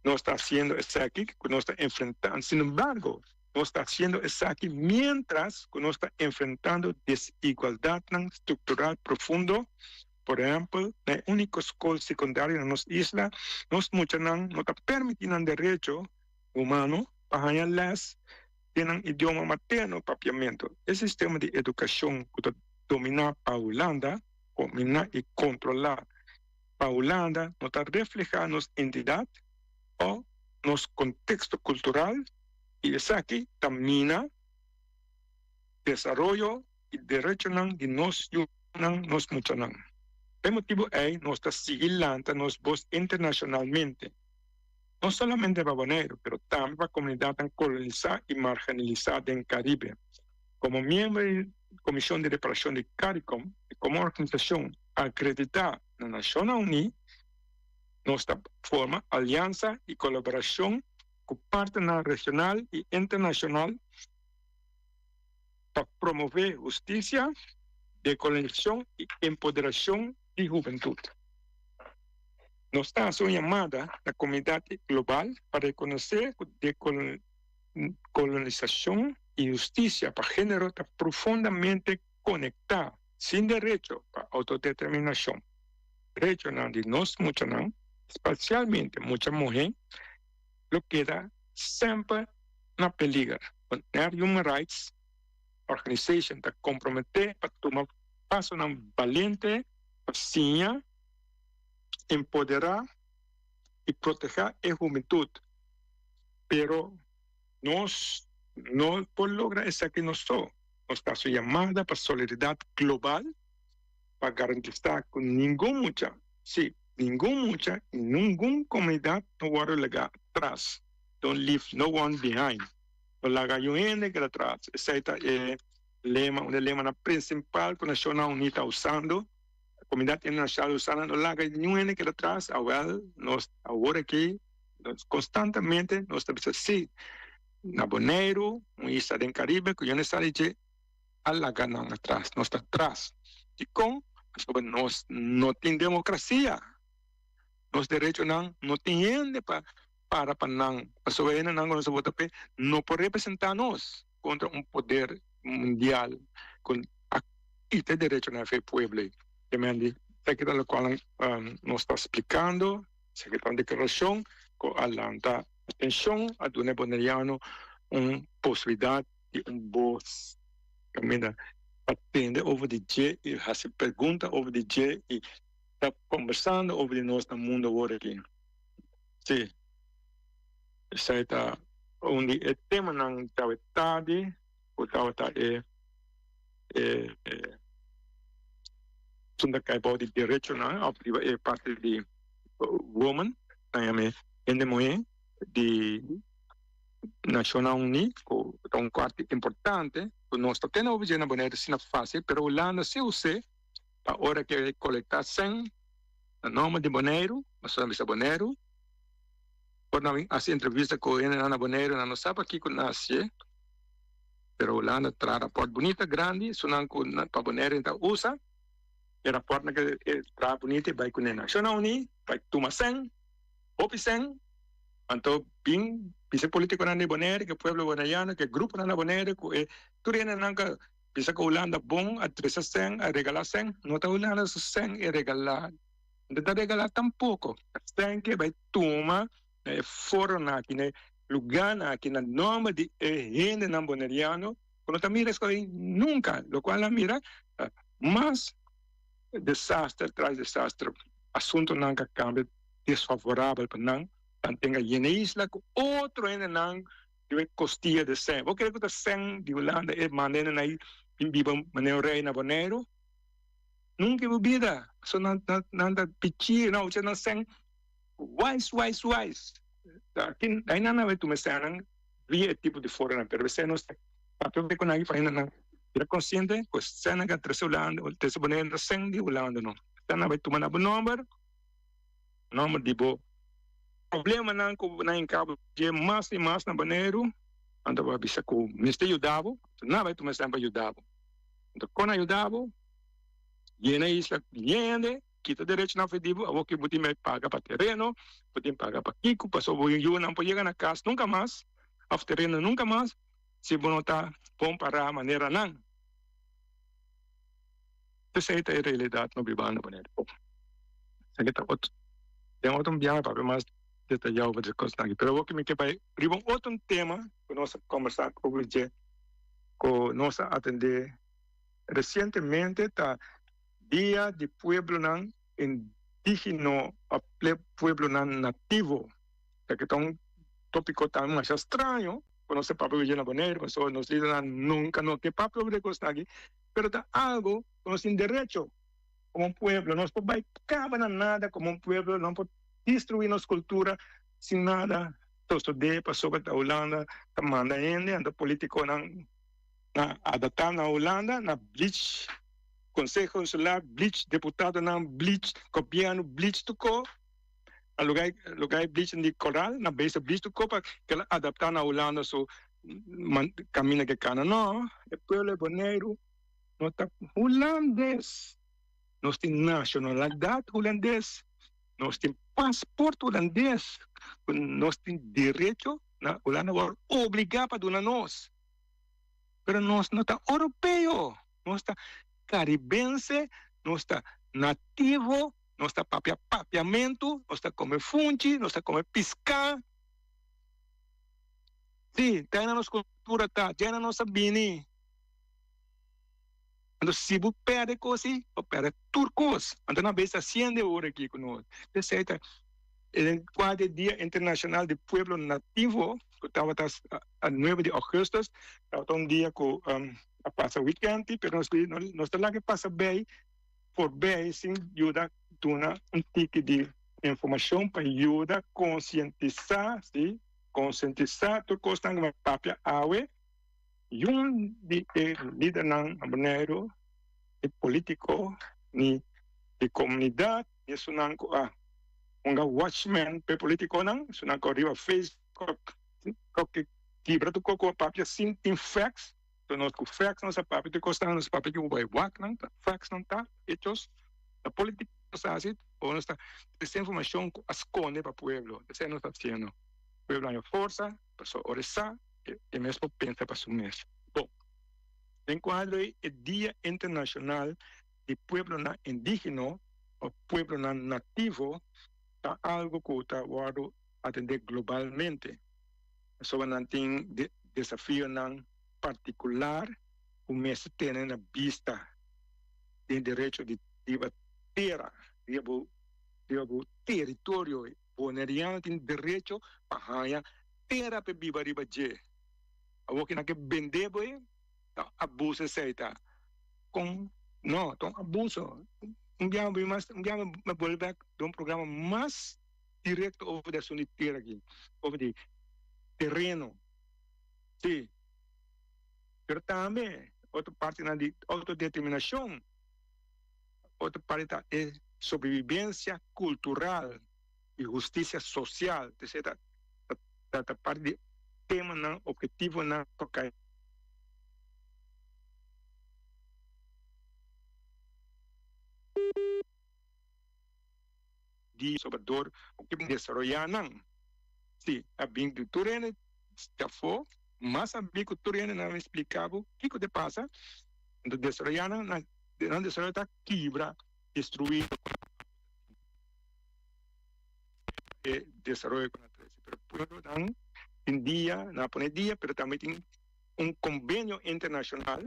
nos ta hasiendo esaki ku nos ta enfrentando, sin embargo, nos ta hasiendo esaki miéntras ku nos ta enfrentando desigualdatnan struktural profundo. Por ehèmpel, na e úniko skol sekundario na nos isla, nos muchanan no ta permití nan derecho humano pa haña lès den nan idioma materno, papiamentu. E sistema di edukashon ku ta dominá pa Hulanda, dominá i kontrolá pa Hulanda, no ta reflehá nos entidat o nos konteksto kultural i esaki ta mina desaroyo i derechonan di nos yunan, nos muchanan. Pa e motibu ei nos ta sigui lanta nos bos internashonalmente, no solamente pa Boneiru, pero tambe pa komunidatnan kolonisá i marginalisá den Karibe. Komo miembro di Komishon di Reparashon di Caricom i komo organisashon akreditá na Nashonnan Uní, nos ta forma aliansa i kolaborashon ku partnernan regional i internashonal pa promové hustisia, dekolonisacion i empoderashon di hubentut. Nos ta hasi un yamada na komunidat global pa rekonosé ku dekolonisashon i hustisia pa género ta profundamente konektá. Sin derecho pa outodeterminashon, derechonan di nos muchanan, spesialmente mucha muhé, lo keda semper na peliger. Bonaire Human Rights Organization ta komprometé pa tuma pasonan balente pa siña, empoderá i protehá e hubentut. Pero nos no por logra esaki nos so. Nos ta haci un yamada pa solidaridad global pa garantisa cu ningun mucha, si, ningun mucha y ningun comunidad no wordo laga atras. Don't leave no one behind. No laga niun hende keda atras. Esey ta e lema, un di e lemanan principal cu Nacionnan Uni ta usando, comunidad internacional ta usando, no laga niun hende keda atras. Awel, nos awor aki, nos constantemente nos ta bisa si. Na Boneiru, un isla den Karibe ku yo no sa di dje, a laga nan atras. Nos ta tras. Dikon? Pasobra nos no tin demokrasia. Nos derechonan no tin hende pa para pa nan. Pasobra hendenan ku nos a vota p'e no por representá nos kontra un poder mundial ku a kita e derechonan di e pueblo ei. Esaki ta lokual nos ta splikando, esaki ta un deklarashon ku a lanta Atencion a duna e Boneriano un posibilidad di un bos caminda pa tende over di dje y haci pregunta over di dje y ta conversando over di nos na mundo awor aki. Si, esai ta un di e temanan djawe tardi cu tabata e e asunto cay bao di derechonan of riba e parti di woman, nan yama e. Hende muhé di Nashonnan Uní ku ta un parti importante ku nos ta tene hopi dje na Boneiru asina fásil, pero Hulanda si us'é pa ora ke kolektá sèn na nòmber di Boneiru, pasobra nan bisa Boneiru, ora nan bin hasi entrevista ku hendenan na Boneiru nan no sa pakiko nan hasié, pero Hulanda traha rapòrt bunita grandi esunnan ku pa Boneiru nan ta usa e rapòrtnan ke traha bunita e bai kuné. Nashonnan Uní bai tuma sèn. Hopi sèn, anto bin bisa e politikonan di Bonaire, ku e pueblo bonaiano, ku e gruponan na Bonaire, ku e tur hendenan ku bisa ku Hulanda bon a trese sèn, a regalá sèn. No ta Hulanda su sèn e regalá, no ta regalá tampoko. Sèn ke bai tuma na e foronan aki, na e lugánan aki, na nòmber di e hendenan boneriano ku no ta mira esaki ei nunka, lokual nan mira ta mas desaster tras desaster, asuntonan ka kambia. desfavorabel pa nan, nan tenga yena e isla ku otro hendenan riba e kostia di sèn. Bo kere ku ta sèn di Hulanda e manda hendenan ei bin biba manera un rei na Boneiru? Nunka e bo bida. Pasobra nan nan nan ta pichi, nan usa nan sèn wise wise wise. Aki ai nan a bai tuma e sènnan via e tipo di foronan, pero esei nos ta papia ku nan aki pa hendenan bira konsiente ku e sènnan ku a trese Hulanda, trese Boneiru no ta sèn di Hulanda no. Sènnan a bai tuma na bo nòmber. Nomber di bo problemanan ku nan enkaba dje mas i mas na Boneiru, nan ta bisa ku mester yuda bo, nan bai tuma esnan pa yuda bo. Anto kon a yuda bo? Yena e isla ku hende, kita derechonan for di bo, awor ki bo tin bai paga pa tereno, bo tin paga pa kiko, pasobra bo yunan por yega na kas nunka mas, òf tereno nunka mas, si bo no ta bon pará manera nan. Esei ta e realidat no bibando Boneiru. Bon, esaki ta otro, den otro biaha papia mas detayá over di e kosnan aki. Pero awor ku mi ke bai riba un otro tema ku nos a kombersá over dje, ku nos a atendé resientemente ta Dia di Pueblonan Indigino òf Pueblonan Nativo. Esaki ta un tópiko tambe masha straño ku nos ta papia over dje na Boneiru, pasobra nos lidernan nunka no ke papia over di e kosnan aki. Pero ta algo ku nos tin derecho komo un pueblo. Nos por bai kaba na nada komo un pueblo, no por destruí nos kultura sin nada sosodé pasobra ta Hulanda ta manda hende, anto politikonan na adaptá na Hulanda, na bleach Konseho Insular, bleach deputadonan, bleach gobièrnu, bleach tur ko. Na lugar lugar e bleach di koral, na bes e bleach tur ko pa kila adaptá na Hulanda su kaminda ke kana. No, e pueblo di Boneiru no ta hulandes. Nos tin nashonalidat hulandes, nos tin pasport hulandes, ku nos tin derecho na Hulanda wòrdu obligá pa duna nos. Pero nos no ta oropeo, nos ta karibense, nos ta nativo, nos ta papia papiamentu, nos ta kome funchi, nos ta kome piská. Sí, ta na nos kultura ta, dja na nos a bini. Anto si bo perde kos ei, bo perde tur kos. Anto nan bes ta hasiendo e ora aki ku nos. P'esei ta e kua di Dia Internashonal di Pueblo Nativo ku tabata a nuebe di ougùstùs, tabata un dia ku a pasa wikènt, pero nos nos ta laga e pasa bei forbei sin yuda duna un tiki di informashon pa yuda konsientisá, sí, konsientisá tur kosnan ku bo a papia awe. Yun di e lidernan na Boneiru, ni politico, ni di comunidad, ni esunnan cu a hunga watchman p'e politiconan, esunnan cu riba Facebook cu kibra tur cos cu a papia sin tin facts, so nos cu facts nos a papia tur cosnan, nos papia cu bo wak nan, ta facts nan ta, hechos, ta politica nos ta haci o nos ta trece informacion cu a sconde pa pueblo, esey nos ta haciendo, pueblo haña forsa pasobra ora e sa. E mes por pensa pa su mes. Bon, den kuadro ei e Dia Internashonal di Pueblonan Indígeno òf Pueblonan Nativo ta algu ku ta wòrdu atendé globalmente, pasobra nan tin desafionan partikular ku mester tene na bista den derecho di riba tera, riba bo riba bo teritorio. Boneriano tin derecho pa haña Tera p'e biba riba dje. Awor ki nan ke bende bo e, ta abuso esei ta. Kon? No, ta un abuso. Un biaha mi mas, un biaha mi bolbe bek den un programa mas direkto over di asuntu di tera aki, over di tereno. Si. Pero tambe otro partinan di autodeterminashon, otro parti ta e sobrevivencia cultural. di hustisia sosial, esei ta ta parti di temanan, ophetivonan toka di Salbador ku ke desaroyá nan. Si a bin di tur hende di afó, mas a bin ku tur hende nan a splika bo kiko ta pasa, anto desaroyá nan, nan desaroyo ta kibra, destruí. E desaroyo ku nan trese. Pero pueblonan tin dia, nan a pone dia, pero tambe tin un kombenio internashonal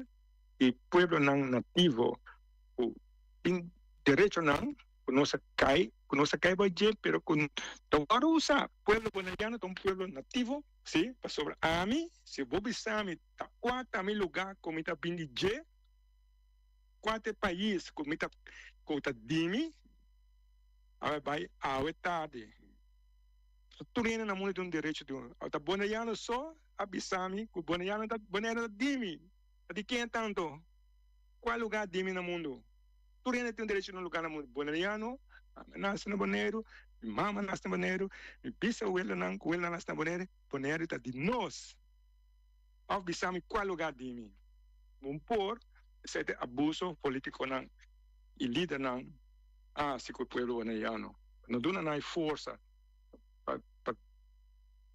di pueblonan nativo ku tin derechonan ku nos a kai, ku nos a kai bai dje, pero ku ta wòrdu usá. Pueblo boneriano ta un pueblo nativo, si, pasobra ami, si bo bisa mi ta kua ta mi lugá ku mi ta bin di dje, kua ta e pais ku mi ta ku ta di mi, Awe bai awe tardi. So tur hende na mundu tin un derecho di un. Ta Boneriano so a bisa mi ku Boneriano ta Boneiru ta di mi. Ta di ken tanto? Kua luga di mi na mundu? Tur hende tin un derecho di un luga na mundu. Boneriano, ami a nase na Boneiru, mi mama a nase na Boneiru, mi bisawelonan ku welonan a nase na Boneiru. Boneiru ta di nos. Òf bisa mi kua luga di mi. Bo por esei ta e abuso politikonan i lidernan a hasi ku e pueblo boneriano. No duna nan e forsa pa pa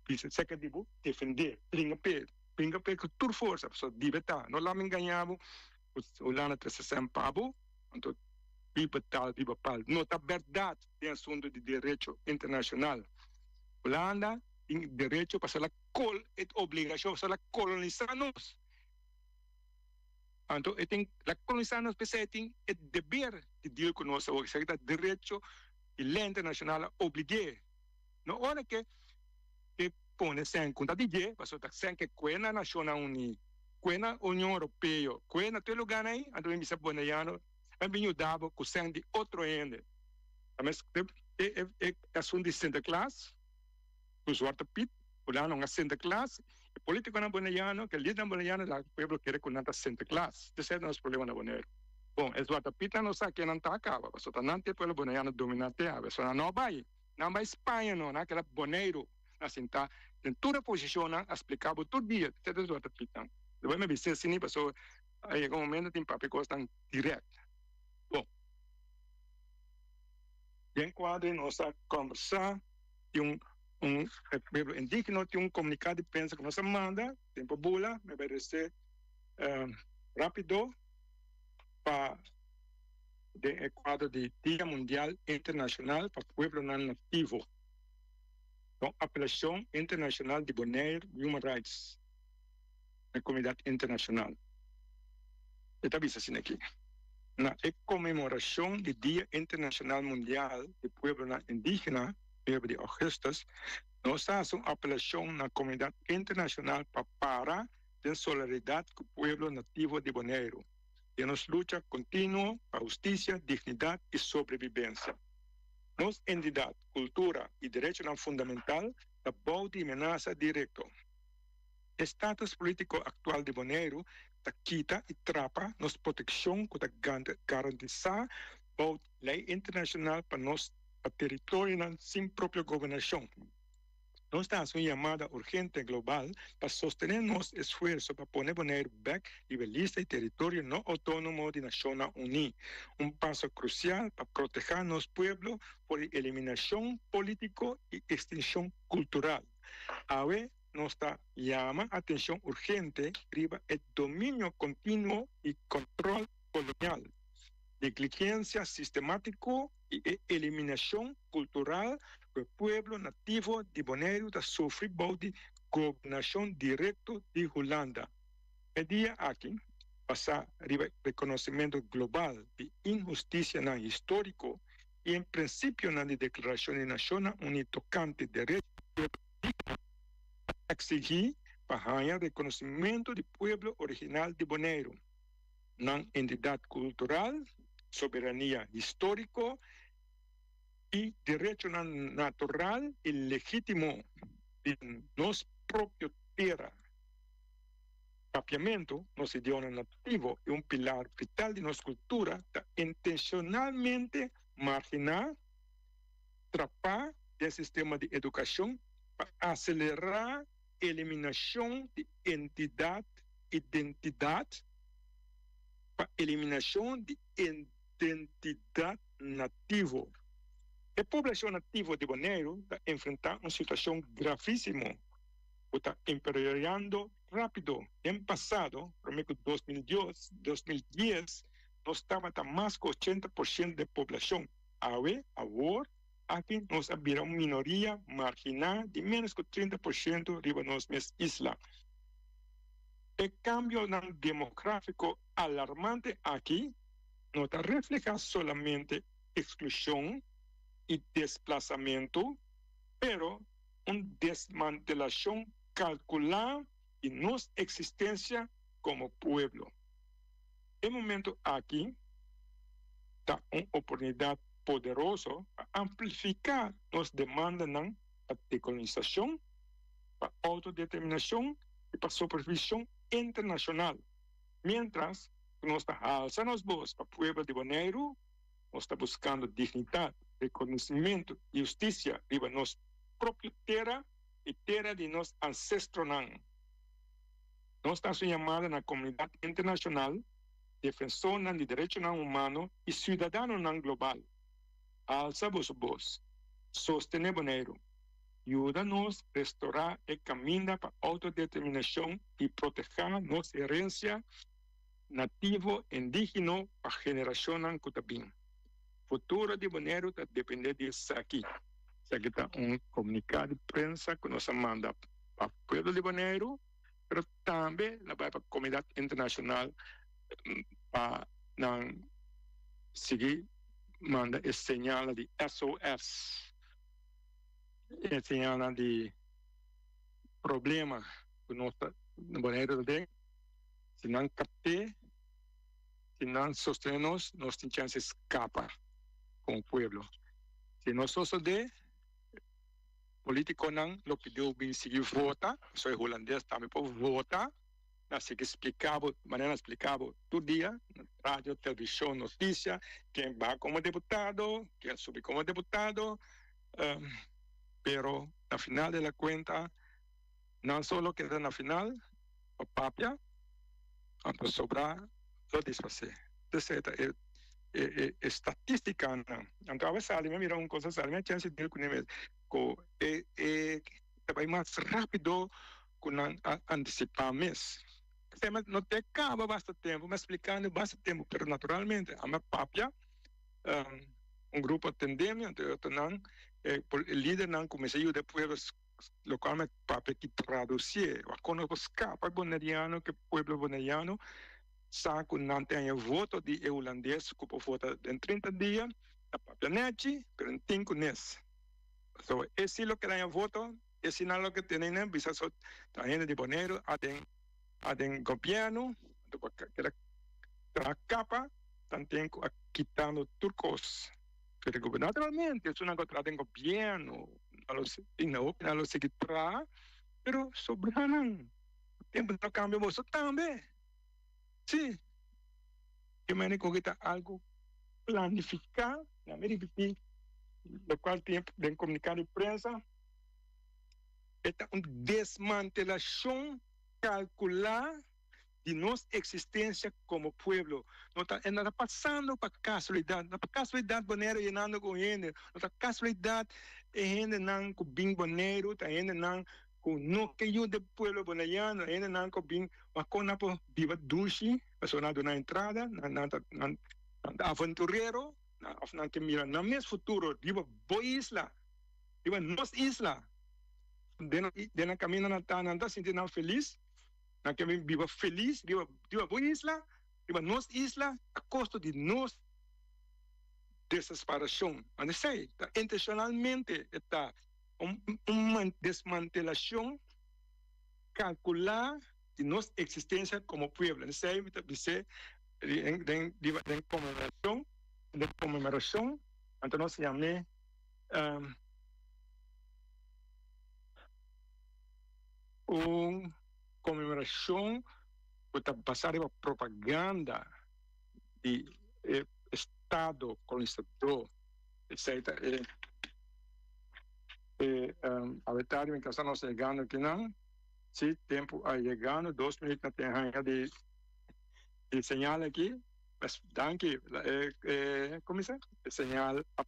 bisa seka di bo defendé, bringa p'e, bringa p'e ku tur forsa pasobra dibe ta. No laga mi ngaña bo ku Hulanda trese sèn pa bo. Anto biba tal biba pal no ta berdad den asunto di derecho internacional. Hulanda tin derecho pasobra la col e obligacion pasobra la colonisa nos. Anto e tin la colonisa nos p'esei e tin e deber di deal cu nos awor. Esaki ta derecho di ley internacional a oblig'é. No ora ke ke pone sèn ku ta di dje pasobra ta sèn ke kue na Nashonnan Uní, kue na Union Europeo, kue na tur e lugánan ei, anto mi bisa boneiano a bin yuda bo ku sèn di otro hende. Ta mes e e e asuntu di Sinterklaas ku Zwarte Piet, fulano a Sinterklaas, e politikonan boneiano, ke lidernan boneiano laga pueblo kere ku nan ta Sinterklaas. Esei ta nos problema na Boneiru. Bon, e Zwarte Pietnan no sa ke nan ta kaba pasobra ta nan te pueblo boneiano dominá te awe, so nan no a bai. Nan bai Spaña no, nan a keda Boneiru na sintá den tur e posishonnan a spliká bo tur dia te ta Zwarte Pietnan. Lo bai mi bisa asina pasobra a yega un momento tin papia kosnan dirèkt. Bon, den kuadro nos a kòmbersá tin un un e pueblo indígeno tin un komuniká di prensa ku nos a manda tempu bula mi bai resé rápido pa den e kuadro di Dia Mundial Internashonal pa Pueblonan Nativo, ta un apelashon internashonal di Bonaire Human Rights na e komunidat internashonal. E ta bisa asina aki, Na e konmemorashon di Dia Internashonal Mundial di Pueblonan Indígena, nuebe di ougùstùs, nos ta hasi un apelashon na komunidat internashonal pa para den solidaridat ku pueblo nativo di Boneiru. Den nos lucha kontinuo pa hustisia, dignidat i sobrebibensia. Nos entidat, kultura i derechonan fundamental ta bou di menasa direkto. E status polítiko aktual di Boneiru ta kita i trapa nos protekshon ku ta garantisá bou lei internashonal pa nos pa teritorionan sin propio gobernashon. Nos ta hasi un yamada urgente global pa sostené nos esfuerso pa pone Boneiru bèk riba e lista di teritorio no outónomo di Nashonnan Uní, un paso krusial pa protehá nos pueblo for di eliminashon polítiko i ekstinshon kultural. Awe nos ta yama atenshon urgente riba e dominio kontinuo i kòntròl kolonial, negligensia sistemátiko i e eliminashon kultural ku e pueblo nativo di Boneiru ta sufri bou di gobernashon direkto di Hulanda. E dia aki, basá riba rekonosementu global di inhustisianan históriko i e prinsipionan di Deklarashon di Nashonnan Uní tokante derecho di pueblo indígena, ta eksigí pa haña rekonosementu di pueblo original di Boneiru, nan entidat kultural, soberania históriko i derechonan natural i legítimo di nos propio tera. Papiamentu, nos idioma nativo i un pilar vital di nos kultura, ta intenshonalmente marginá, trapá den sistema di edukashon pa aselerá eliminashon di entidat, identidat, pa eliminashon di identidat nativo. E poblashon nativo di Boneiru ta enfrentá un situashon gravísimo ku ta empeorando rápido. Den pasado, promé ku 2010, nos tabata mas ku 80% di e poblashon. Awe, awor, aki nos a bira un minoria marginá di ménos ku 30% riba nos mes isla. E kambionan demográfiko alarmante aki no ta reflehá solamente eksklushon i desplasamentu, pero un desmantelashon kalkulá di nos eksistensia komo pueblo. E momento aki ta un oportunidat poderoso pa amplifiká nos demandanan pa dekolonisashon, pa outodeterminashon i pa supervishon internashonal. Miéntras ku nos ta halsa nos bos pa pueblo di Boneiru, nos ta buskando dignidat, rekonosimentu i hustisia riba nos propio tera i tera di nos ansestronan. Nos ta hasi un yamada na komunidat internashonal, defensornan di derechonan humano i siudadanonan global, alsa boso bos, sostené Boneiru, yuda nos restorá e kaminda pa outodeterminashon i protehá nos herensia. nativo indígeno pa generashonnan ku ta bin. Futuro di Boneiru ta dependé di esaki. Esaki ta un komuniká di prensa ku nos a manda pa pueblo di Boneiru, pero tambe la bai pa komunidat internashonal pa nan sigui manda e señalnan di SOS, e señalnan di problema ku nos ta na Boneiru ta den. Si nan kapt'é, si nan sostené nos, nos tin chèns di skapa komo pueblo. Si no sosodé, polítikonan lo pidiu bin sigui vota, pasobra e hulandes tambe por vota. Na sigui splika bo, manera na splika bo tur dia na radio, televishon, notisia, ken baha komo deputado, ken subi komo deputado, pero na final de la kuenta nan so lo keda na final pa papia, anto sobra lo disfasé. Esei ta e e statistikanan. Anto awe sali mi a mira un kos a sali mi a chèns di dil kuné mes ku e e ta bai mas rápido ku nan a antisipá mes. Esei no te kaba basta tempu, mi a splikando basta tempu, pero naturalmente ami a papia, un grupo a tende mi, anto e otronan, e lidernan kuminsá yuda e pueblo lokual mi a papia ki tradusié, wak kon nos por skapa e boneriano, ku e pueblo boneriano sa ku nan ta haña voto di e hulandes ku por vota den 30 dia, ta papia nèchi, pero no tin ku nes. Pasobra e si lo keda haña voto. E sinan loke tene nan bisa so ta hende di Boneiru a den a den gobièrnu anto pa keda traha kapa tanten ku a kitando tur kos pero naturalmente esunnan ku a traha den gobièrnu nan lo tin hopi nan lo sigui traha pero sobranan tempu ta kambia boso tambe si yo mene ku ta algu planifiká nan mi ripití lokual tin den komunikado di prensa. E ta un desmantelashon kalkulá di nos eksistensia komo pueblo. No ta, e no ta pasando pa kasualidat. No ta kasualidat Boneiru yenando ku hende. No ta kasualidat e hendenan ku bin Boneiru ta hendenan ku no ke yuda e pueblo boneiano. Hendenan ku bin wak kon nan por biba dushi pasobra nan a duna entrada, nan ta nan ta aventurero òf nan ke mira nan mes futuro riba bo isla. Riba nos isla, den den nan kaminda nan ta, nan ta sinti nan felis, nan ke bin biba felis riba riba bo isla, riba nos isla, a kosto di nos desesparashon. Ant esei ta intenshonalmente e ta un un desmantelashon kalkulá di nos eksistensia komo pueblo. Esei mi ta bis'é den den riba den konmemorashon den konmemorashon anto nos yam'é. Un konmemorashon ku ta basá riba propaganda di e estado kolonisadó. Esei ta e e awe tardi mi kasa nos yegando akinan. Si tempu a yegando dos minüt na tin haña di di señal aki. Pues danki e e komo e señal a.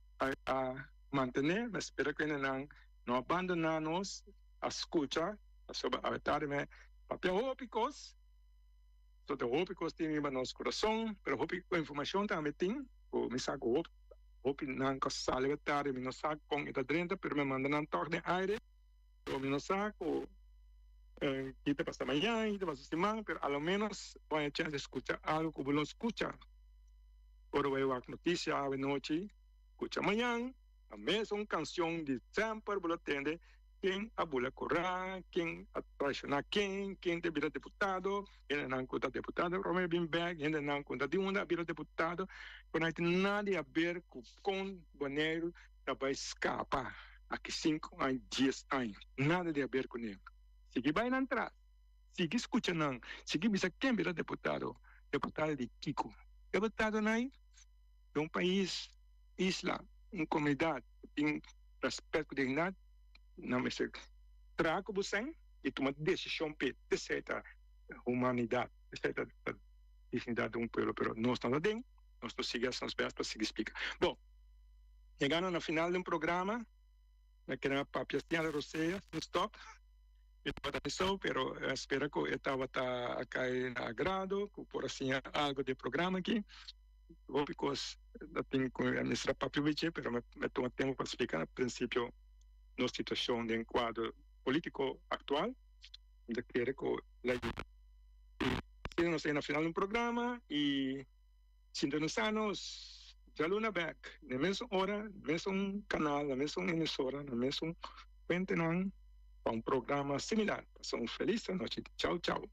A mantené, mi spera ku hendenan no a bandoná nos, a skucha, pasobra awe tardi mi papia hopi kos, so ta hopi kos tin riba nos kurason, pero hopi informashon tambe tin ku mi sa ku hopi hopi nan ku a sali awe tardi mi no sa kon e ta drenta pero mi manda nan tòg den aire, so mi no sa ku ki ta pasa mañan, ki ta pasa siman, pero a lo ménos bo haña chèns di skucha algu ku bo no skucha. Ora bo a wak notisia awe nochi, kucha mañan, ta mesun kansion di semper bo lo tende, ken a bula kura, ken a traishona ken, ken ta bira deputado, hendenan ku ta deputado prome bin bek, hendenan ku ta di unda a bira deputado, ku no tin nada di haber ku kon Boneiru ta bai skapa aki sinku aña, dies aña, nada di haber kuné. Sigui bai nan tras. Sigui skucha nan, sigui bisa ken bira deputado, deputado di kiko? Deputado nan di un pais, isla, un komunidat ku tin rèspèt ku dignidat, nan mester traha ku bo sèn i tuma desishon p'e. Esei ta humanidat, esei ta dignidat di un pueblo, pero nos no ta den, nos ta sigui hasi nos bèst pa sigui splika. Bon, yegando na final di un programa, mi a kere papia siña Rosea sin stòp. Mi tabata pensou, pero spera ku e tabata a kai na agrado, ku por a siña algu di e programa aki. Hopi kos ta tin ku mi mester a papia dje, pero mi a tuma tempu pa splika na prinsipio nos situashon den kuadro polítiko aktual. Mi ta kere ku el a yuda. I asina nos ta yega na final di un programa i sintonisá nos djaluna bèk na e mesun ora, mesun kanal, na mesun emisora, na mesun fuentenan pa un programa similar. Pasa un felis anochi. Chau chau.